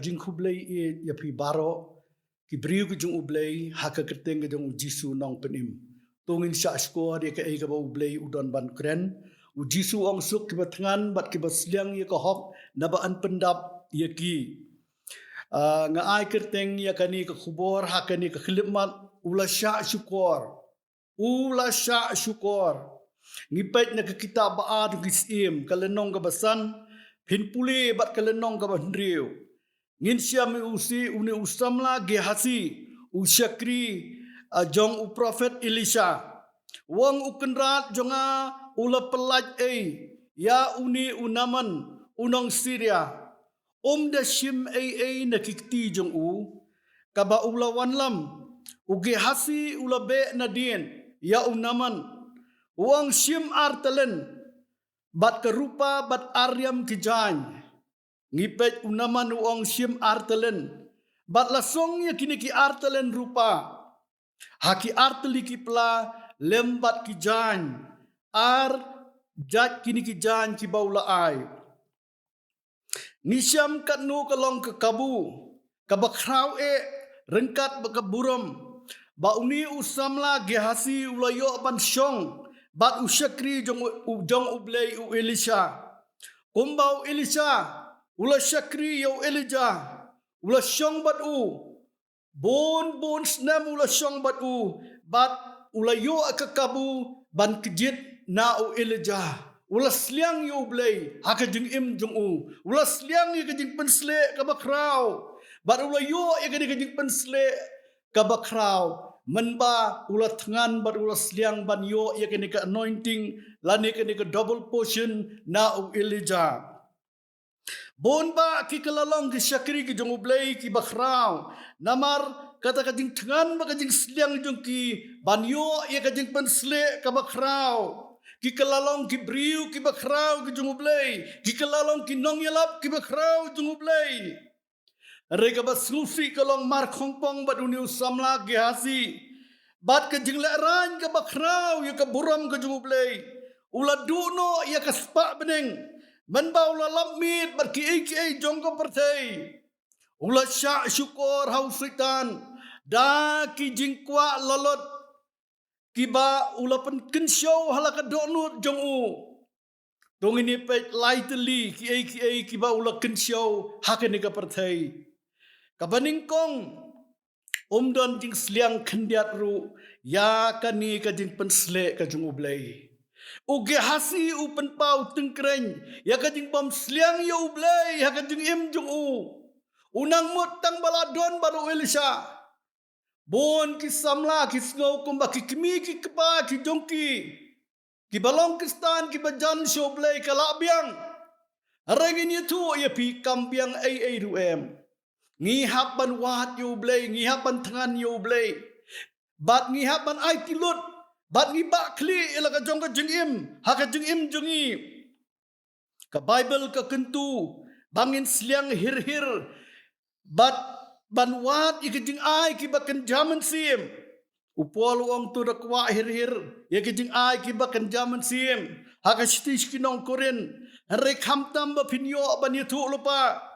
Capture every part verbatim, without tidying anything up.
Jingkhublei ïa phi baroh ki briew ki jong U Blei ha ka kyrteng ka jong U Jisu Nongpynim. To ngin shah shkor ïa kaei kaba U Blei u don ban kren. U Jisu ong, suk kiba thngan bad kiba sliang ïa ka hok, naba yn pyndap ïa ki. Ah, nga ai kyrteng ïa kane ka khubor ha kane ka khyllipmat, u la shah shkor. U la shah shkor. Ngi peit na ka kitab Ba-ar jong ki Syiem, ka lynnong kaba san, phin pule bad ka lynnong kaba hynriew. Ngin shem ïa u shi, une u samla Gehazi, u shakri, ah, jong u prophet Elisha. U ong, u kynrad jong nga u la pyllait ei ïa une u Naaman, u nong Syria. Um da shim ei ei na ki kti jong u, kaba u la wanlam. U Gehazi u la beh nadien ïa u Naaman. U ong, shim ar talen, bad ka rupa bad ar riam ki jaiñ. Ngi peit u Naaman u ong, shim ar talen, bad la song ïa kine ki ar talen rupa ha ki ar tylli ki pla lem bad ki jaiñ. Ar jait kine ki jaiñ kiba u la ai. Ngi shem katno ka long ka kabu kaba khraw eh ryngkat bad ka burom, ba une u samla Gehazi u la ïoh ban shong bad u shakri jong u, jong U Blei u Elisha. Kumba u Elisha u la shakri ïa u Elijah, u la shong bad u. Bun bun snem u la shong bad u, bad u la ïoh ka kabu ban kjit na u Elijah. U la sliang ïa U Blei ha ka jingim jong u. U la sliang ïa ka jingpynshlur kaba khraw, bad u la ïoh ïa ka jingpynshlur kaba khraw. Mynba u la thngan bad u la sliang ban ïoh ïa kane ka anointing, lane kane ka double portion na u Elijah. Bun bah ki ka la long ki shakri ki jong U Blei kiba khraw, namar kata ka jingthngan bad ka jingsliang jong ki ban ïoh ïa ka jingpynshlur kaba khraw. Ki ka la long ki briew kiba khraw ki jong U Blei, ki ka la long ki nongïalap kiba khraw jong U Blei. Hynrei kaba sngewsih ka long markhongpong bad une u samla Gehazi, bad ka jinglehrain kaba khraw ïa ka burom ka jong U Blei, u la duh noh ïa ka spah bneng, mynba u la lap miet bad kiei kiei jong ka pyrthei. U la shah shukor ha u Soitan da ki jingkwah lalot kiba u la pynkynshew ha la ka dohnud jong u. To ngin ïa peit lai tylli kiei kiei kiba u la kynshew ha kane ka pyrthei. Kaba nyngkong, um don jingsliang khyndiat ruh ïa kane ka jingpynshlur ka jong U Blei. U Gehazi u pynpaw tyngkreiñ ïa ka jingbym sliang ïa U Blei ha ka jingim jong u. U nang mut tang ba la don bad u Elisha. Bun ki samla ki sngew kumba ki kmie ki kpa ki jong ki, kiba long Khristan, kiba jan sha U Blei ka la biang. Hynrei ngin ïathuh ïa phi, kam biang ei ei ruh em. Ngi hap ban wad ïa U Blei, ngi hap ban thngan ïa U Blei, bad ngi hap ban aiti lut, bad ngi bah khlieh ïa la ka jong ka jingim ha ka jingim jong ngi. Ka Baibl ka kyntu ba ngin sliang hir hir, bad ban wad ïa ki jingai kiba kynja mynsiem. U Paul u ong, to da kwah hir hir ïa ki jingai kiba kynja mynsiem ha ka shithi sha ki nong Korinth. Hynrei khamtam ba phin ïoh ban ïathuh lypa.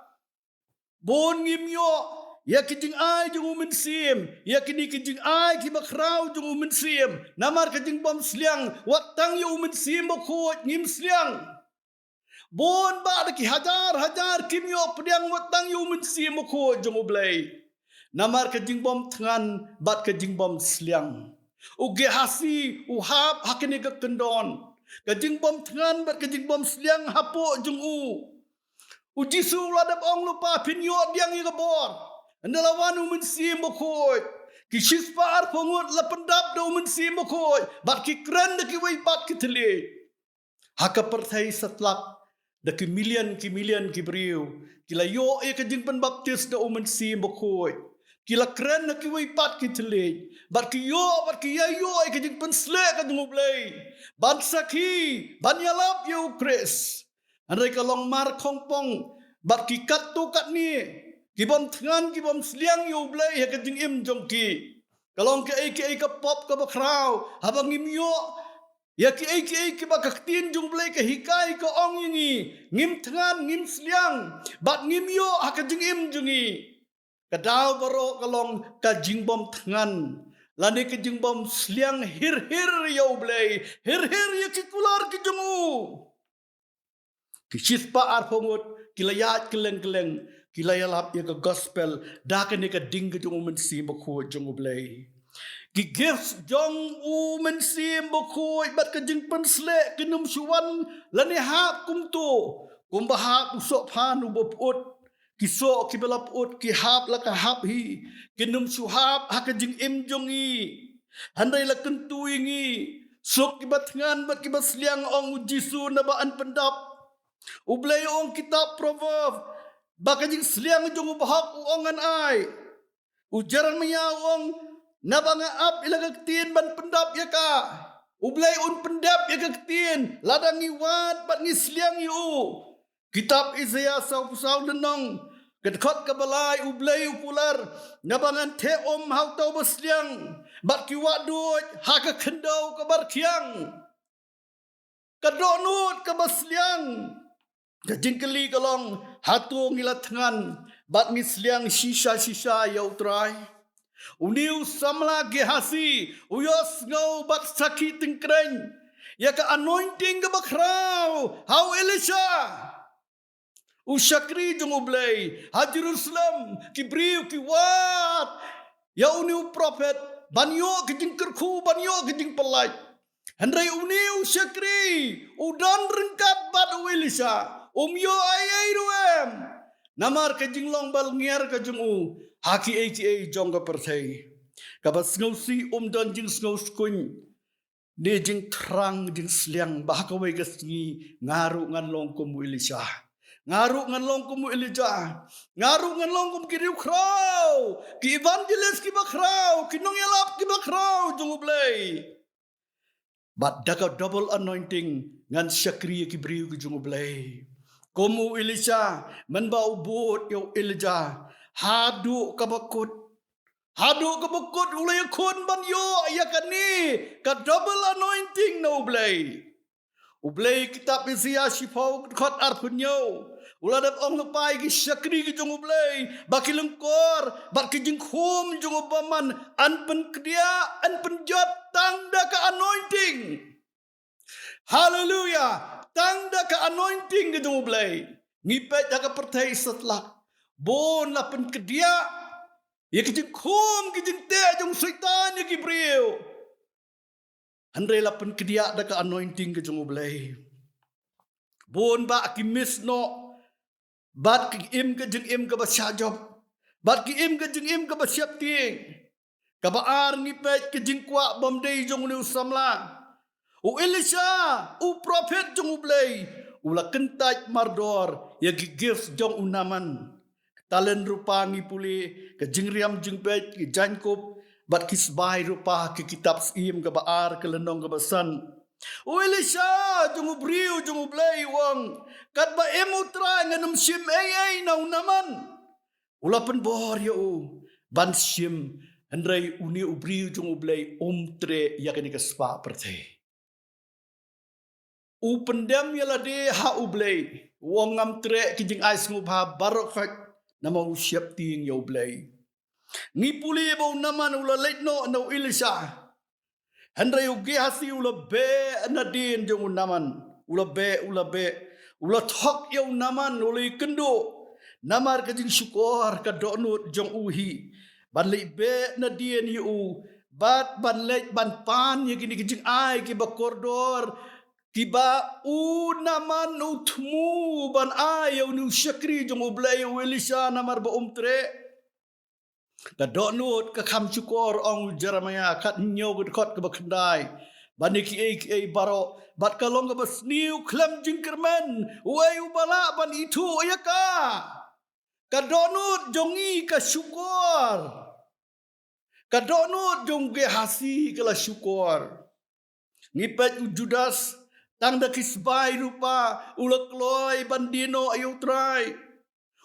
Bun ngim ïoh ïa ki jingai jong u Mynsiem, ïa kine ki jingai kiba khraw jong u Mynsiem. Namar ka jingbym sliang, wat tang ïa u Mynsiem Bakhuid ngim sliang. Bun bah da ki hajar hajar kim ïoh pdiang wat tang ïa u Mynsiem Bakhuid jong U Blei. Namar ka jingbym thngan bad ka jingbym sliang. U Gehazi u hap ha kane ka kyndon. Ka jingbym thngan bad ka jingbym sliang hapoh jong u. U Jisu u la dep ong lypa, phin ïoh pdiang ïa ka bor ynda la wan u Mynsiem Bakhuid. Ki shispah arphew ngut la pyndap da u Mynsiem Bakhuid, bad ki kren da kiwei pat ki thylliej. Ha ka pyrthei satlak, da ki million ki million ki briew ki la ïoh ïa ka jingpynbaptis da u Mynsiem Bakhuid. Ki la kren ha kiwei pat ki thylliej, bad ki ïoh, bad ki ïa ïoh ïa ka jingpynshlur ka jong U Blei ban sakhi, ban ïalap ïa u Khrist. Hynrei ka long markhongpong bad ki katto katne, ki bym thngan, ki bym sliang ïa U Blei ha ka jingim jong ki. Ka long kaei kaei ka pop kaba khraw, haba ngim ïoh Ïa kiei kiei kiba ka ktien jong U Blei ka hikai ka ong ïa ngi, ngim thngan, ngim sliang, bad ngim ïoh ha ka jingim jong ngi. Ka daw baroh ka long ka jingbym thngan, lane ka jingbym sliang hir hir ïa U Blei, hir hir ïa ki kular ki jong u. Ki shispah arphew ngut ki la ïaid kylleng kylleng, ki la ïalap ïa ka gospel da kane ka ding ka jong U Mynsiem Bakhuid jong U Blei. Ki gifts jong U Mynsiem Bakhuid bad ka jingpynsleh kin ym shu wan lane hap kumto, kumba hap u sohphan uba pyut. Ki soh kiba la pyut ki hap la ka hap hi, kin ym shu hap ha ka jingim jong ngi. Hynrei la kyntu ïa ngi, suk kiba thngan bad kiba sliang, ong U Jisu, naba yn pyndap. U Blei u ong, kitab Proverb, ba ka jingsliang jong u bahok u ong ngan ai. U Jeremiah u ong, naba nga ap ïa la ka ktien ban pyndap ïa ka. U Blei un pyndap ïa ka ktien lada ngi wad bad ngi sliang ïa u. Kitab Isaiah sawphew saw lynnong, ka dkhot kaba lai, U Blei u kular, naba ngan theh um ha uta uba sliang, bad ki wahduid ha ka khyndew kaba rkhiang. Ka dohnud kaba sliang. Ka jingkylli ka long, hato ngi la thngan bad ngi sliang shisha shisha ïa U Trai? Une u samla Gehazi u ïohsngew bad sakhi tyngkreiñ ïa ka anointing kaba khraw ha u Elisha, u shakri jong U Blei. Ha Jerusalem ki briew ki wad ïa une u prophet ban ïoh ka jingkyrkhu, ban ïoh ka jingpyllait. Hynrei une u shakri u don ryngkat bad u Elisha, um ïoh ei ei ruh em. Namar ka jinglong balñiar ka jong u ha kiei kiei jong ka pyrthei. Kaba sngewsih, um don jingsngewskuiñ ne jingthrang jingsliang ba ha kawei ka sngi nga ruh ngan long kum u Elisha. Nga ruh ngan long kum u Elijah. Nga ruh ngan long kum ki riewkhraw, ki evangelist kiba khraw, ki nongïalap kiba khraw jong U Blei. Bad da ka double anointing ngan shakri ïa ki briew ki jong U Blei. Kum u Elisha, mynba u bud ïa u Elijah haduh kaba kut. Haduh kaba kut u la ïakhun ban ïoh ïa kane ka double anointing na U Blei. U Blei, kitab Isaiah shiphew, dkhot arphew hynñiew, u la dep ong lypa ïa ki shakri ki jong U Blei ba ki lyngkor bad ki jingkhum jong u bymman yn pynkdiah, yn pynjot tang da ka anointing. Haleluya. Tang da ka anointing ka jong U Blei. Ngi peit ha ka pyrthei satlak, bun la pynkdiah ïa ki jingkhum ki jingteh jong u Soitan ïa ki briew. Hynrei la pynkdiah da ka anointing ka jong U Blei. Bun bah ki miss noh bad ki im ka jingim kaba shah jop, bad ki im ka jingim kaba sheptieng. Kaba ar, ngi peit ka jingkwah bym dei jong une u samla. U Elisha, u prophet jong U Blei, u la kyntait mardor ïa ki gifts jong u Naaman. Ka talent rupa, ngi pule, ka jingriam jingpeit, ki jaiñkup bad ki sbai rupa, ki kitab Syiem kaba ar, ka lynnong kaba san. U Elisha jong u briew jong U Blei u ong, katba im U Trai ngan ym shim ei ei na u Naaman. U la pynbor ïa u ban shim, hynrei une u briew jong U Blei um treh ïa kane ka spah pyrthei. U pyndem ïa lade ha U Blei, u ong, ngam treh ki jingai sngewbha baroh khoit, namar u sheptieng ïa U Blei. Ngi pule ba u Naaman u la leit noh na u Elisha. Hynrei u Gehazi u la beh nadien jong u Naaman. U la beh, u la beh. U la thok ïa u Naaman, u la ïakynduh. Namar ka jingshukor, ka dohnud jong u hi ban leit beh nadien ïa u, bad ban leit ban pan ïa kine ki jingai kiba kordor, kiba u Naaman u thmu ban ai ïa une u shakri jong U Blei u Elisha namar ba um treh. Ka dohnud ka kham shukor, ong u Jeremiah khathynñiew, ka dkhot kaba khyndai, ba ïa kiei kiei baroh, bad ka long kaba sniew khlem jingkyrmen uei uba lah ban ithuh ïa ka. Ka dohnud jong ngi ka shukor. Ka dohnud jong u Gehazi ka la shukor. Ngi peit u Judas, tang da ki sbai rupa u la kloi ban die noh ïa U Trai.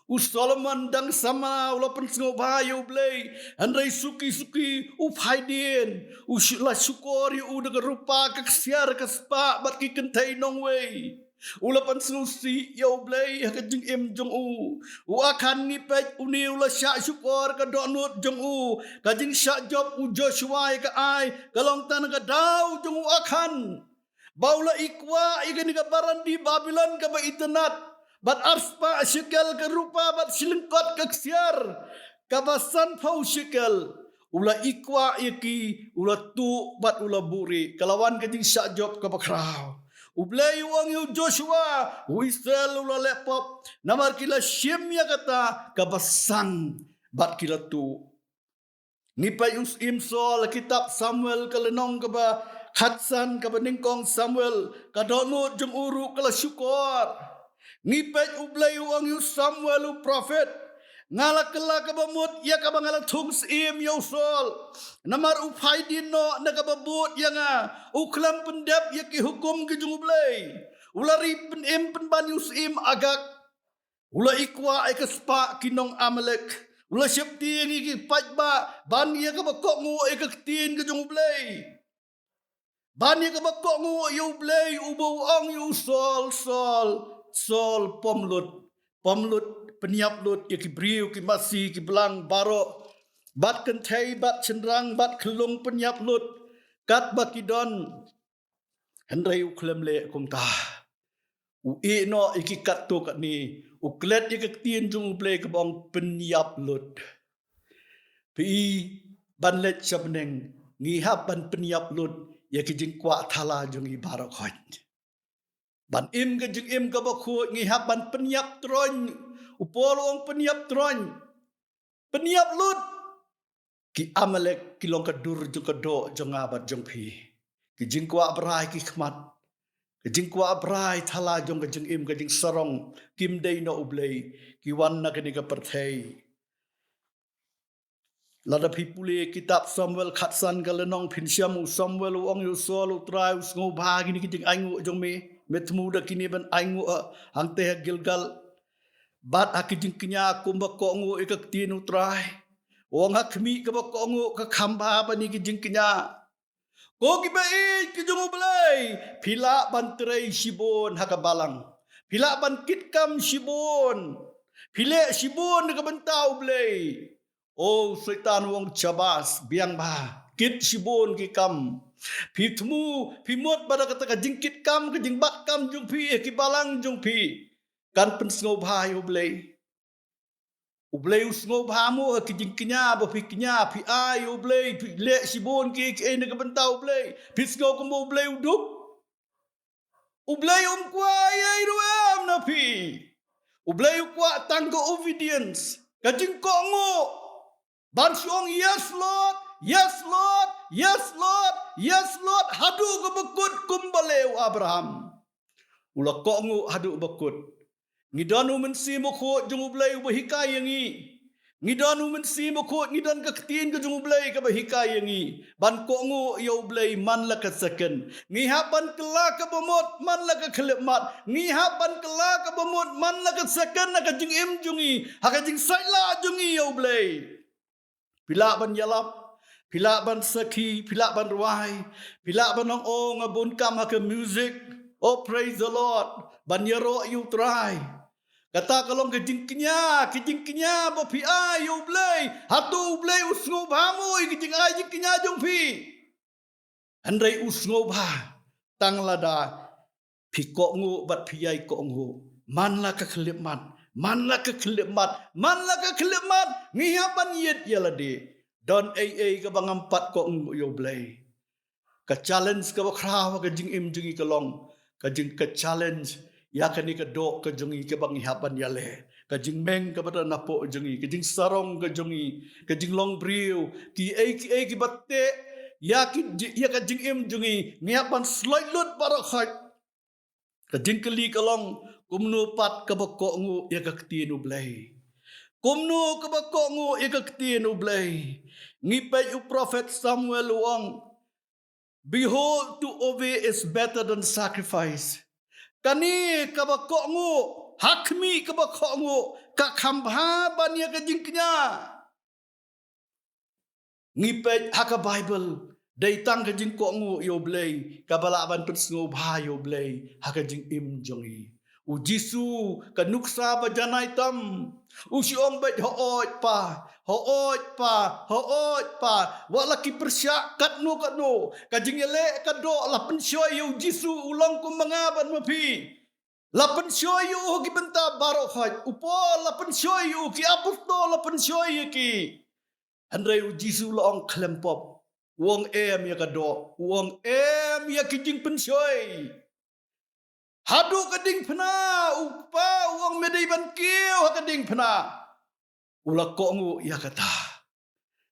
U Solomon dang samla u la pynsngewbha ïa U Blei, hynrei suki suki u phaidien, u shu-, la shukor ïa u da ka rupa, ka ksiar, ka spah bad ki kynthei nongwei. U la pynsngewsih ïa U Blei ha ka jingim jong u. U Akhan ngi peit une u la shah shukor ka dohnud jong u, ka jingshah jop u Joshua ïa ka ai ka long tang ka daw jong u Akhan. Ba u la i kwah ïa kane ka barandi Babilon kaba itynnad, bad arspah shekel ka rupa bad shi lyngkot ka ksiar, kaba sanphew shekel. U la i kwah ïa ki, u la tuh bad u la buhrieh, ka la wan ka jingshah jop kaba khraw. U Blei u ong ïa u Joshua, u Israel u la leh pop, namar ki la shim ïa kata kaba sang bad ki la tuh. Ngi peit u Syiem Saul ha kitab Samuel ka lynnong kaba khatsan, kaba nyngkong Samuel, ka dohnud jong u ruh ka la shukor. Ngi peit U Blei u ong ïa u Samuel u prophet, nga la kylla kaba mut ïa kaba nga la thung syiem ïa u Saul. Namar u phaidien noh na kaba bud ïa nga, u khlem pyndep ïa ki hukum ki jong U Blei. U la ri pynim pynban ïa u Syiem Agag. U la i kwah ïa ka spah ki nong Amalek. U la sheptieng ïa ki paidbah ban ïa kaba kohnguh ïa ka ktien ka jong U Blei. Ban ïa kaba kohnguh ïa U Blei uba u ong ïa u Saul, Saul, Saul, pom lut. Pom lut, pynïap lut ïa ki briew, ki masi, ki blang baroh. Bad kynthei, bad shynrang, bad khyllung pynïap lut. Katba ki don. Hynrei u khlem leh kumta. U ïeh noh ïa ki katto katne, u klet ïa ka ktien jong U Blei kaba ong pynïap lut. Phi i, ban leit sha bneng, ngi hap ban pynïap lut ïa ki jingkwah thala jong ngi baroh khoit. Ban im ka jingim kaba khuid ngi hap ban pynïap troiñ. U Paul u ong pynïap troiñ. Pynïap lut. Ki Amalek ki long ka dur jong ka doh jong nga bad jong phi. Ki jingkwah brai ki khmat. Ki jingkwah brai thala jong ka jingim, ka jingsarong, kim dei na U Blei, ki wan na kane ka pyrthei. Lada phi pule kitab Samuel khatsan ka lynnong phin shem u Samuel u ong ïa u Saul, u Trai u sngewbha kine ki jingainguh jong me, me thmu da kine ban ainguh, eh, hangtei ha Gilgal. Bad ha ki jingkñia kumba kohnguh ïa ka ktien u Trai. U ong ha khmih kaba kohnguh ka kham bha ban ïa ki jingkñia. Ko kiba ïeit ki jong U Blei, phi lah ban trei shibun ha ka balang. Phi lah ban kit kam shibun. Phi leh shibun ha ka bynta U Blei. O Soitan u ong shabas, biang bha. Kit shibun ki kam. Phi thmu, phi mut ba da kata ka jingkit kam, ka jingbat kam jong phi, eh, ki balang jong phi. Kan pynsngewbha ïa U Blei. U Blei u sngewbha mo ha ki jingkñia ba phi kñia, phi ai ïa U Blei, phi leh shibun ki, ki ei na ka bynta U Blei. Phi sngew kumba U Blei u duk. U Blei um kwah ei ei ruh em na phi. U Blei u kwah tang ka obedience, ka jingkohnguh. Ban shu ong yes Lord, yes Lord, yes Lord, yes Lord, haduh kaba kut kumba leh u Abraham. U la kohnguh haduh ba kut. Ngi don u Mynsiem Bakhuid jong U Blei uba hikai ïa ngi. Ngi don u Mynsiem Bakhuid, ngi don ka ktien ka jong U Blei kaba hikai ïa ngi. Ban kohnguh ïa U Blei man la ka second. Ngi hap ban kylla kaba mut man la ka khyllipmat. Ngi hap ban kylla kaba mut man la ka second ha ka jingim jong ngi. Ha ka jingsaitlah jong ngi ïa U Blei. Phi lah ban ïalap, phi lah ban sakhi, phi lah ban rwai, phi lah ban ong, "O nga bun kam ha ka music." Oh, praise the Lord. Ban ïaroh ïa U Trai. Kata ka long ka jingkñia, ka jingkñia ba phi ai ïa U Blei. Hato U Blei u sngewbha mo ïa ka jingai jingkñia jong phi? Hynrei u sngewbha tang lada phi kohnguh bad phi ïai kohnguh. Man la ka khyllipmat, man la ka khyllipmat, man la ka khyllipmat. Ngi hap ban ïit ïa lade. Don ei ei kaba ngam pat kohnguh ïa U Blei. Ka challenge kaba khraw ha ka jingim jong ngi ka long, ka jing, ka challenge ïa kane ka doh ka jong ngi kaba ngi hap ban ïaleh. Ka jingmeng kaba don hapoh jong ngi, ka jingsarong ka jong ngi, ka jinglong briew, ki ei ki ei kiba teh ïa ki, ïa ka jingim jong ngi, ngi hap ban sloit lut baroh khoit. Ka jingkylli ka long, kumno pat kaba kohnguh ïa ka ktien U Blei? Kumno kaba kohnguh ïa ka ktien U Blei? Ngi peit u prophet Samuel u ong, "Behold, to obey is better than sacrifice." Kane kaba kohnguh, ha khmih kaba kohnguh ka kham bha ban ïa ka jingkñia. Ngi peit ha ka Baibl, dei tang ka jingkohnguh ïa U Blei kaba lah ban pynsngewbha ïa U Blei ha ka jingim jong ngi. U Jisu, ka nuksa ba janai tam, u shu ong beit, "Hooid Pa, hooid Pa, hooid Pa." Wat la ki pyrshah katno katno, ka jingïaleh ka doh la pynshoi ïa U Jisu, u long kum ma nga bad ma phi. La pynshoi ïa u ha ki bynta baroh khoit. U Paul la pynshoi ïa u, ki apostol la pynshoi ïa ki. Hynrei U Jisu la ong khlem pop. U ong em ïa ka doh. U ong em ïa ki jingpynshoi. Haduh ka diengphna, u Kpa u ong me dei ban kiew ha ka diengphna. U la kohnguh ïa kata.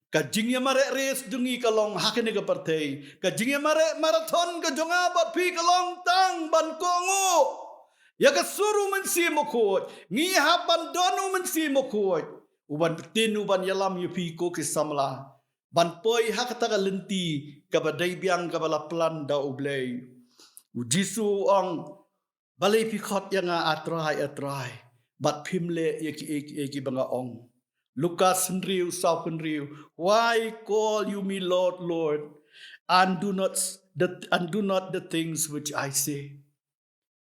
Ka jingïamareh race jong ngi ka long ha kane ka pyrthei. Ka jingïamareh marathon ka jong nga bad phi ka long tang ban kohnguh ïa ka sur U Mynsiem Bakhuid. Ngi hap ban don U Mynsiem Bakhuid, u ban btin, u ban ïalam ïa phi ko ki samla, ban poi ha kata ka lynti kaba dei biang kaba la plan da U Blei. U Jisu u ong, "Balei phi khot ïa nga, A Trai, A Trai, bad phim leh ïa kiei kiei kiba nga ong?" Lukas hynriew, saw hynriew, "Why call you me Lord, Lord, and do not the, and do not the things which I say?"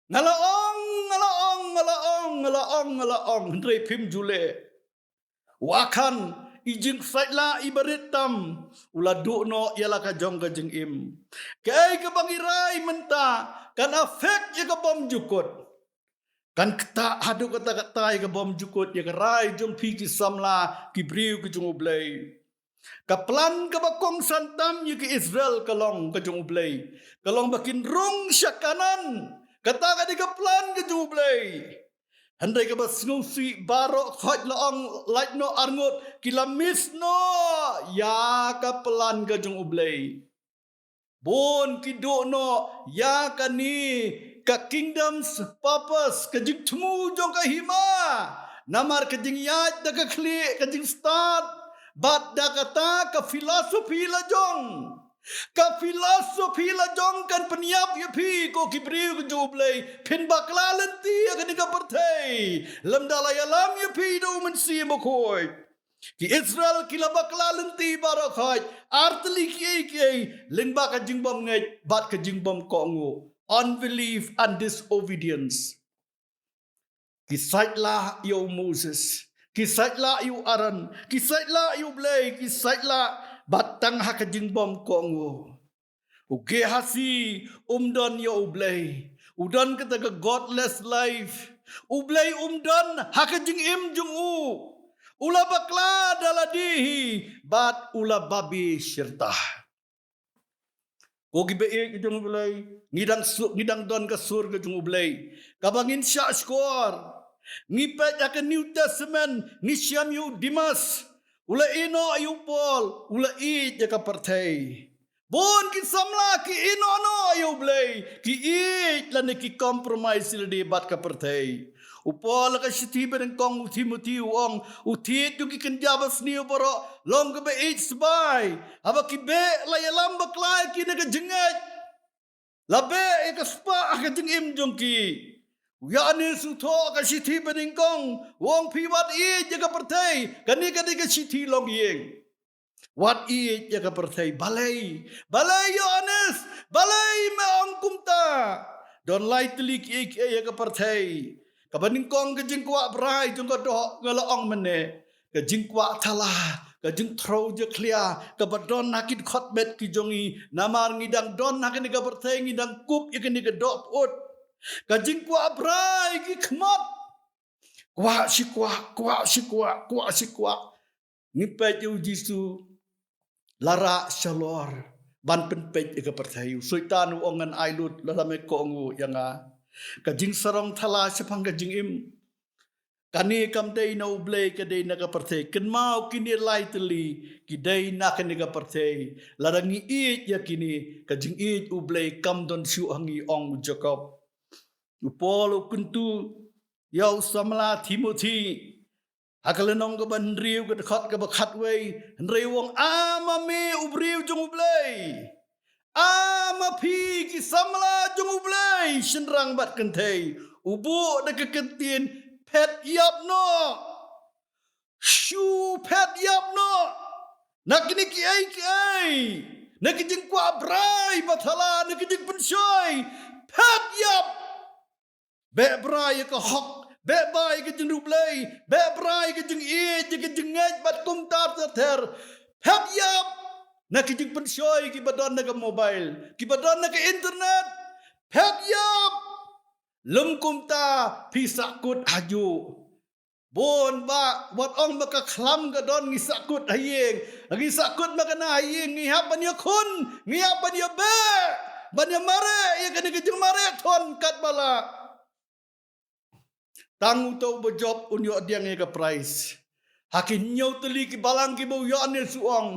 Nga la ong, nga la ong, nga la ong, nga la ong, nga la ong, hynrei phim ju leh. U Akhan, i jingsaitlah iba rit tam, u la duh noh ïa la ka jong ka jingim. Kaei kaba ngi rai mynta kan affect ïa ka bymjukut. Kan ktah haduh katta katta ïa ka bymjukut, ïa ka rai jong phi ki samla, ki briew ki jong U Blei. Ka plan kaba kongsan tam ïa ki Israel ka long ka jong U Blei. Ka long ba kin rung sha Kanaan. Kata ka dei ka plan ka jong U Blei. Hynrei kaba sngewsih, baroh khoit la ong, lait noh arngut, ki la miss noh ïa ka plan ka jong U Blei. Bun ki duh noh ïa kane ka kingdom's purpose, ka jingthmu jong ka hima. Namar ka jingïaid da ka khlieh, ka jingstad bad da kata ka philosophy la jong. Ka philosophy la jong kan pynïap ïa phi ko ki briew ka jong U Blei. Phin bakla lynti ïa kane ka pyrthei lymda la ïalam ïa phi da U Mynsiem Bakhuid. Ki Israel ki la bakla lynti baroh khoit, ar tylli kiei kiei, lyngba ka jingbymngeit bad ka jingbymkohnguh. Unbelief and disobedience. Ki saitlah ïa u Moses, ki saitlah ïa u Aaron, ki saitlah ïa U Blei, ki saitlah bad tang ha ka jingbymkohnguh. U Gehazi um don ïa U Blei. U don kata ka godless life. U Blei um don ha ka jingim jong u. U la bakla da lade hi bad u la babe shirta. Ko ki baieit ki jong U Blei, ngi dang su-, ngi dang don ka sur ka jong U Blei kaba ngin shah shkor. Ngi peit ha ka New Testament, ngi shem ïa u Demas. U la ïehnoh ïa u Paul, u la ïeit ïa ka pyrthei. Bun ki samla ki ïehnoh noh ïa U Blei, ki ïeit lane ki compromise lade bad ka pyrthei. U Paul ha ka shithi banyngkong u Timothi u ong, u thied jong ki kynja basniew baroh, long kaba ïeit sbai. Haba ki beh la ïalam bakla ïa ki na ka jingngeit. La beh ïa ka spah ha ka jingim jong ki. U Ïoannis u thoh ha ka shithi banyngkong, u ong phi wat ïeit ïa ka pyrthei, kane ka dei ka shithi longïing. Wat ïeit ïa ka pyrthei, balei? Balei Ïoannis? Balei me ong kumta? Don lai tylli kiei kiei ïa ka pyrthei. Kaba nyngkong ka jingkwah brai jong ka doh, nga la ong mynne. Ka jingkwah thala, ka jingthrew jakhlia, kaba don ha ki dkhot met ki jong ngi, namar ngi dang don ha kane ka pyrthei, ngi dang kup ïa kane ka doh pyut. Ka jingkwah brai ki khmat. Kwah shi kwah, kwah shi kwah, kwah shi kwah. Ngi peit ïa u Jisu la rah shalor ban pynpeit ïa ka pyrthei. U Soitan u ong ngan ai lut lada me kohnguh ïa nga. Ka jingsarong thala shaphang ka jingim. Kane kam dei na U Blei, ka dei na ka pyrthei. Kynmaw kine lai tylli ki dei na kane ka pyrthei. Lada ngi ïeit ïa kine, ka jingïeit U Blei kam don shuh ha ngi, ong u Jakob. U Paul u kyntu ïa u samla Timothi ha ka lynnong kaba hynriew ka dkhot kaba khatwei, hynrei u ong, a ma me u briew jong U Blei. A ma phi ki samla jong U Blei, shynrang bad kynthei. U buh da ka kyntien, phet ïap noh. Shu phet ïap noh. Na kine kiei kiei, na ki jingkwah brai ba thala, na ki jingpynshoi, phet ïap. Beh brai ïa ka hok, beh brai ïa ka jingriewblei, beh brai ïa ka jingïeit, ïa ka jingngeit bad kumta ter ter. Phet ïap. Na ki jingpynshoi kiba don na ka mobile, kiba don na ka internet. Phet ïap. Lym kumta phi sahkut hajuh. Bun ba wat ong ba ka khlam ka don, ngi sahkut ha ïing, ngi sahkut ma ka na ha ïing, ngi hap ban ïakhun, ngi hap ban ïabeh, ban ïamareh ïa kane ka jingmareh thon katba lah. Tang uta uba jop un ïoh pdiang ïa ka prize. Ha ki hynñiew tylli ki balang kiba u Ïoannis u ong,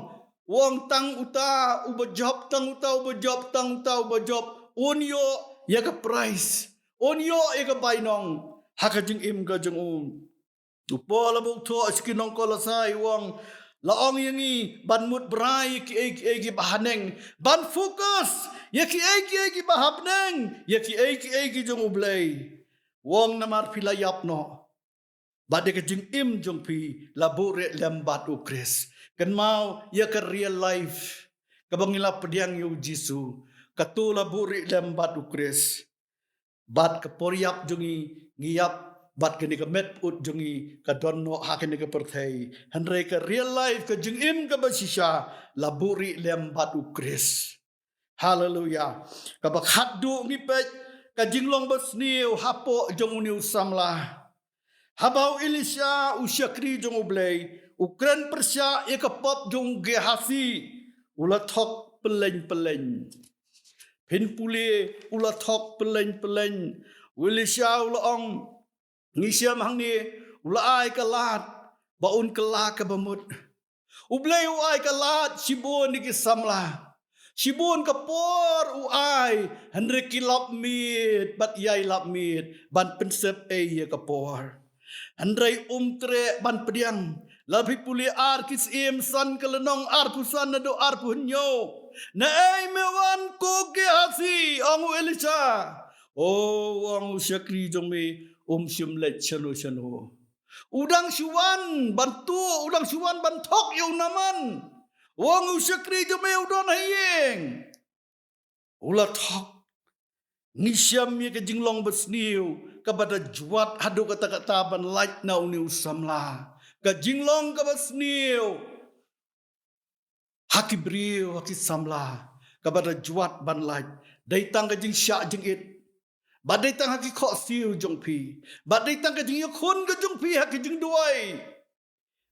u ong tang uta uba jop, tang uta uba jop, tang uta uba jop un ïoh ïa ka prize, un ïoh ïa ka bainong ha ka jingim ka jong u. U Paul haba u thoh sha ki nong Kolosai u ong, la ong ïa ngi ban mut brai ïa kiei kiei kiba haneng, ban focus ïa kiei kiei kiba hapdeng, ïa kiei kiei ki jong U Blei. U ong namar phi la ïap noh, bad ïa ka jingim jong phi la buhrieh lem bad U Khrist. Kynmaw ïa ka real life kaba ngi la pdiang ïa U Jisu, kato la buhrieh lem bad U Khrist. Bad ka por ïap jong ngi, ngi ïap bad kane ka met pyut jong ngi ka don noh ha kane ka pyrthei. Hynrei ka real life, ka jingim kaba shisha, la buhrieh lem bad U Khrist. Haleluya. Kaba khatduh ngi peit ka jinglong basniew hapoh jong une u samla. Haba u Elisha u shakri jong U Blei u kren pyrshah ïa ka pop jong u Gehazi, u la thok pyllein pyllein. Phin pule, u la thok pyllein pyllein. U Elisha u la ong, ngi shem hangne, u la ai ka lad ba un kylla kaba mut. U Blei u ai ka lad shibun ïa ki samla. Shibun ka por u ai, hynrei ki lap miet bad ïai lap miet ban pynsep ei ïa ka por. Hynrei um treh ban pdiang. Lada phi pule Ar Ki Syiem san ka lynnong arphew san naduh arphew hynñiew. Naei me wan ko Gehazi, ong u Elisha. O, ong u shakri jong me, um shym leit shano shano. U dang shu wan ban tuh, u dang shu wan ban thok ïa u Naaman. Ong u shakri jong me u don ha ïing. U la thok. Ngi shem ïa ka jinglong basniew kaba da jwat haduh katta katta ban lait na une u samla. Ka jinglong kaba sniew ha ki briew, ha ki samla, kaba da jwat ban lait. Dei tang ka jingshah jingit. Bad dei tang ha ki khohsiew jong phi. Bad dei tang ka jingïakhun ka jong phi ha ki jingduwai.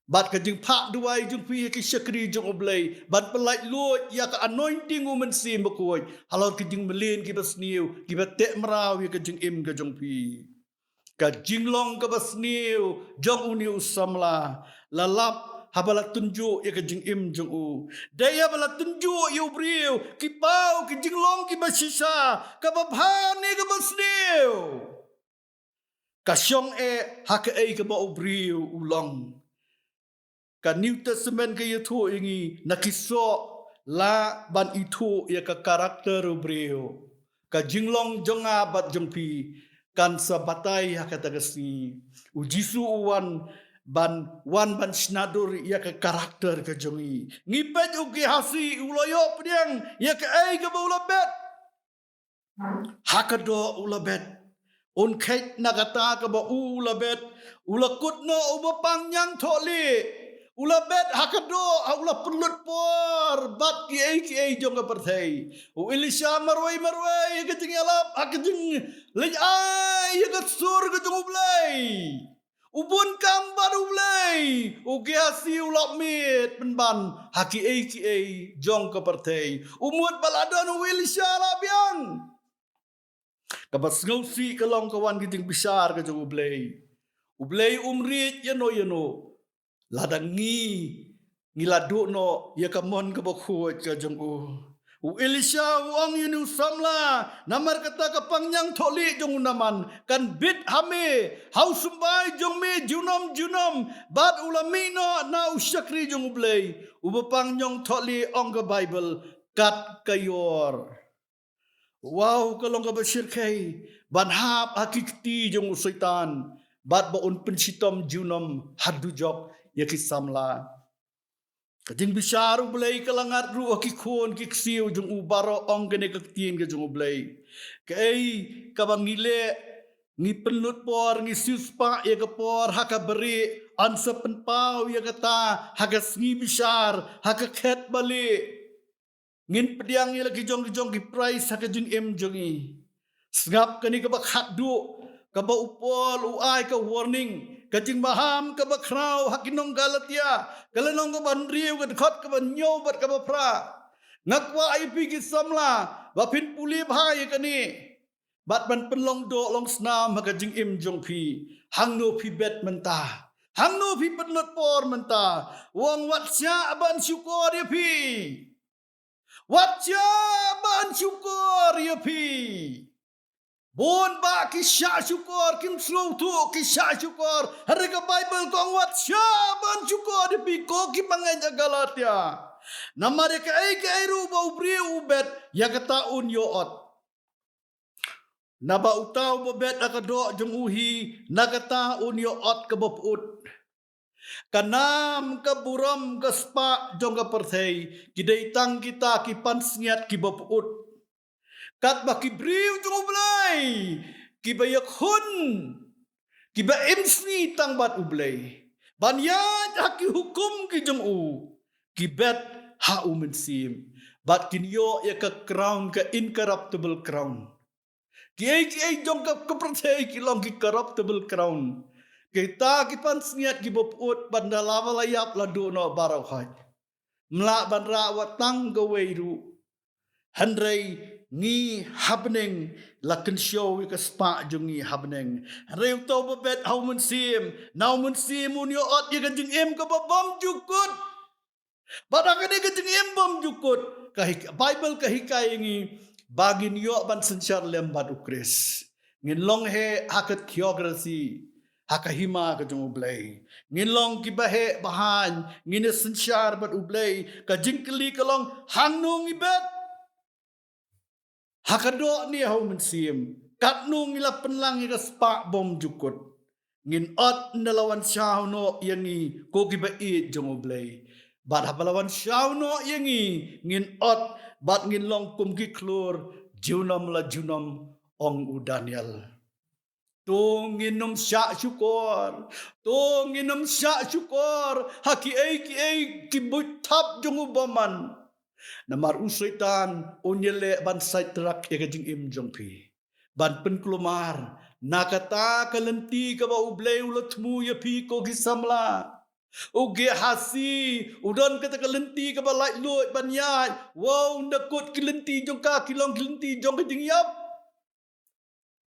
Bad ka jingphah duwai jong phi ha ki shakri jong U Blei ban pyllait luid ïa ka anointing U Mynsiem Bakhuid halor ki jingmlien kiba sniew, kiba teh mraw ïa ka jingim ka jong phi. Ka jinglong kaba sniew jong une u samla la lap haba la tynjuh ïa ka jingim jong u. Dei haba la tynjuh ïa u briew ki paw ki jinglong kiba shisha, kaba bha ne kaba sniew. Ka shong eh ha kaei kaba u briew u long. Ka New Testament ka ïathuh ïa ngi, na ki soh lah ban ithuh ïa ka character u briew. Ka jinglong jong nga bad jong phi kan sa batai ha kata ka sngi. U Jisu u wan ban, wan ban shna dur ïa ka character ka jong ngi. Ngi peit u Gehazi u la ïoh pdiang ïa kaei kaba u la bet. Ha ka doh u la bet. Un kheit na kata kaba u la bet. U la kut noh uba pang ñiangthohlieh. U la bet ha ka doh, ha u la pynlut por bad kiei kiei jong ka pyrthei. U Elisha marwei marwei ha ka jingïalap, ha ka jingleit ai ïa ka sur ka jong U Blei. U bun kam bad U Blei, u Gehazi u lap miet pynban ha kiei kiei jong ka pyrthei. U mut ba la don u Elisha la biang. Kaba sngewsih ka long ka wan ka jingbishar ka jong U Blei. U Blei um rit ïano ïano. Lada ngi ngi la duh noh ïa ka mon kaba khuid ka jong u. U Elisha u ong ïa une u samla, namar kata ka pang ñiangthohlieh jong u Naaman kan bit ha me, ha u symbai jong me junom junom, bad u la mih noh na u shakri jong U Blei uba pang ñiangthohlieh, ong ka Baibl, kat ka ïor. Wow, ka long kaba shyrkhei ban hap ha ki kti jong u Soitan, bad ba un pynshitom junom ha dujok ïa ki samla. Ka jingbishar U Blei ka la ngat ruh ha ki khun ki ksiew jong u baroh, ong kane ka ktien ka jong U Blei. Kaei kaba ngi leh, ngi pynlut por, ngi siewspah ïa ka por ha kaba rieh, yn sa pynpaw ïa kata ha ka sngi bishar, ha ka khet ba lieh. Ngin pdiang ïa la ki jong ki jong ki prize ha ka jingim jong ngi. Sngap kane kaba khatduh, kaba u Paul u ai ka warning, ka jingmaham kaba khraw ha ki nong Galatia, ka lynnong kaba hynriew, ka dkhot kaba hynñiew bad kaba phra. Nga kwah ïa phi ki samla ba phin pule bha ïa kane, bad ban pynlong doh long snam ha ka jingim jong phi. Hangno phi bet mynta? Hangno phi pynlut por mynta? Ong, wat shah ban shukor ïa phi. Wat shah ban shukor ïa phi. Bun bah ki shah shukor, kim sngewthuh ki shah shukor. Hynrei ka Baibl ka ong wat shah ban shukor ïa phi, ko ki bangeit ha Galatia. Namar ïa kaei kaei ruh ba u briew u bet, ïa kata un ïoh ot. Naba uta uba bet ha ka doh jong u hi, na kata un ïoh ot kaba pyut. Ka nam, ka burom, ka spah jong ka pyrthei, ki dei tang kita ki pansngiat kiba pyut. Katba ki briew jong U Blei, kiba ïakhun, kiba im sngi tang bad U Blei, ban ïaid ha ki hukum ki jong u, ki bet ha U Mynsiem, bad kin ïoh ïa ka crown, ka incorruptible crown. Kiei kiei jong ka, ka pyrthei ki long ki corruptible crown. Kita ki pansngiat kiba pyut, bad ynda la ba la ïap la duh noh baroh khoit. Ym lah ban rah wat tang kawei ruh. Hynrei ngi ha bneng, la kynshew ïa ka spah jong ngi ha bneng. Hynrei uta uba bet ha U Mynsiem, na U Mynsiem un ïoh ot ïa ka jingim kaba bymjukut. Bad ha kane ka jingim bymjukut, ka hik-, Baibl ka hikai ïa ngi ba ngin ïoh ban synshar lem bad U Khrist. Ngin long heh ha ka theokrasi, ha ka hima ka jong U Blei. Ngin long kiba heh bahaiñ, ngin ïa synshar bad U Blei. Ka jingkylli ka long, hangno ngi bet? Ha ka doh ne ha U Mynsiem? Katno ngi la pynlang ïa ka spah bymjukut? Ngin ot ynda la wan shaw noh ïa ngi ko kiba ïeit jong U Blei. Bad haba la wan shaw noh ïa ngi, ngin ot bad ngin long kum ki khlur junom la junom, ong u Daniel. To ngin ym shah shukor. To ngin ym shah shukor ha kiei kiei ki buit thap jong u bymman. Namar u Soitan un ïaleh ban sait trak ïa ka jingim jong phi, ban pynkulmar na kata ka lynti kaba U Blei u la thmu ïa phi ko ki samla. U Gehazi u don kata ka lynti kaba laitluid ban ïaid. Wow, ynda kut ki lynti jong ka ki long ki lynti jong ka jingïap.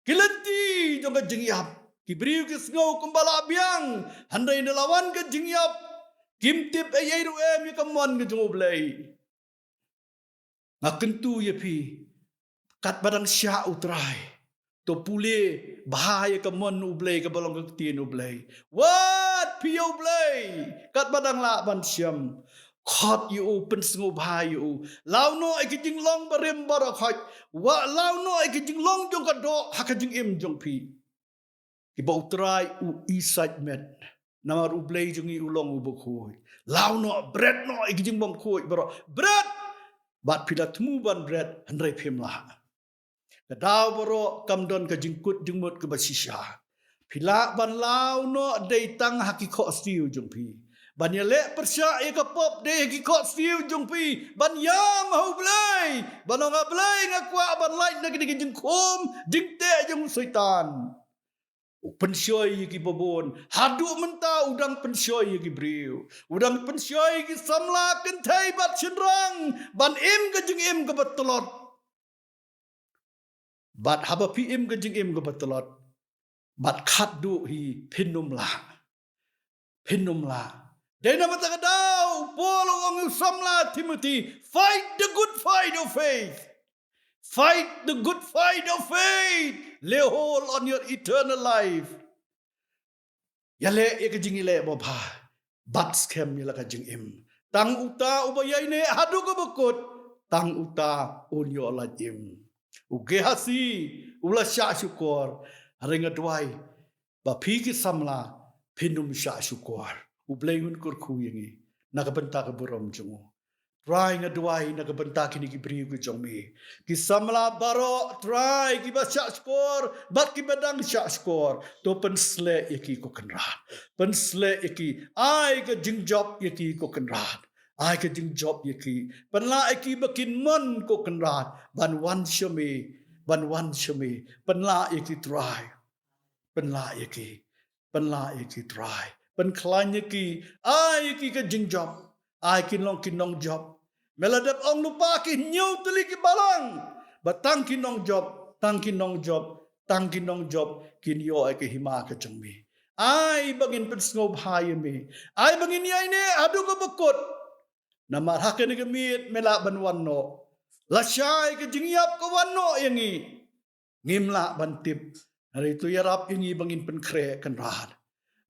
Ki lynti jong ka jingïap. Ki briew ki sngew kumba la biang, hynrei ynda la wan ka jingïap, kim tip ei ei ruh em ïa ka mon ka jong U Blei. Nga kyntu ïa phi, katba dang shah U Trai, to pule bha ïa ka mon U Blei kaba long ka ktien U Blei. Wat phi ïa U Blei katba dang lah ban shem. Khot ïa u, pynsngewbha ïa u. Law noh ïa ki jinglong barim baroh khoit. Wat law noh ïa ki jinglong jong ka doh ha ka jingim jong phi. Kiba U Trai u isait met. Namar U Blei jong ngi u long uba khuid. Law noh, bret noh ïa ki jingbymkhuid baroh. Bret! Bad phi la thmu ban bret, hynrei phim lah. Ka daw baroh kam don ka jingkut jingmut kaba shisha. Phi lah ban law noh dei tang ha ki khohsiew jong phi. Ban ïaleh pyrshah ïa ka pop dei ha ki khohsiew jong phi. Ban ïam ha U Blei. Ban ong, A Blei, nga kwah ban lait na kine ki jingkhum jingteh jong u Soitan. U pynshoi ïa kiba bun. Haduh mynta u dang pynshoi ïa ki briew. U dang pynshoi ïa ki samla kynthei bad shynrang ban im ka jingim kaba tlot. Bad haba phi im ka jingim kaba tlot, bad khatduh hi phin ym lah. Phin ym lah. Dei na kata ka daw u Paul u ong ïa u samla Timothy, fight the good fight of faith. Fight the good fight of faith. Lay hold on your eternal life. Ïaleh ïa ka jingïaleh babha bad skhem ïa la ka jingim. Tang uta uba ïaineh haduh kaba kut, tang uta un ïoh lait im. U Gehazi u la shah shukor, hynrei nga duwai ba phi ki samla phin ym shah shukor. U Blei un kyrkhu ïa ngi na ka bynta ka burom jong u. Trai, nga duwai na ka bynta kine ki briew ki jong me, ki samla baroh Trai, kiba shah shukor bad kiba dang shah shukor, to pynsleh ïa ki ko Kynrad. Pynsleh ïa ki, ai ka jingjop ïa ki ko Kynrad. Ai ka jingjop ïa ki, pynlah ïa ki ba kin mon ko Kynrad ban wan sha me, ban wan sha me. Pynlah ïa ki Trai. Pynlah ïa ki. Pynlah ïa ki Trai. Pynkhlaiñ ïa ki. Ai ïa ki ka jingjop. Ai kin long ki nongjop. Me la dep ong lypa, ki hynñiew tylli ki balang, ba tang ki nongjop, tang ki nongjop, tang ki nongjop kin ïoh ïa ka hima ka jong me. Ai ba ngin pynsngewbha ïa me. Ai ba ngin ïaineh haduh kaba kut. Namar ha kane ka miet me lah ban wan noh. Lashai ka jingïap ka wan noh ïa ngi, ngim lah ban tip. Hynrei to ïarap ïa ngi ba ngin pynkhreh Kynrad,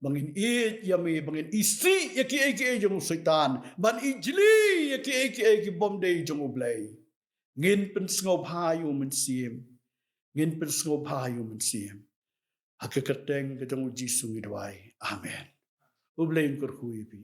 ba ngin ïeit ïa me, ba ngin isih ïa kiei kiei jong u Soitan, ban ijli ïa kiei kiei ki bym dei jong U Blei. Ngin pynsngewbha ïa u Mynsiem. Ngin pynsngewbha ïa u Mynsiem. Ha ka kyrteng ka jong u Jisu ngi duwai. Amen. U Blei un kyrkhu ïa phi.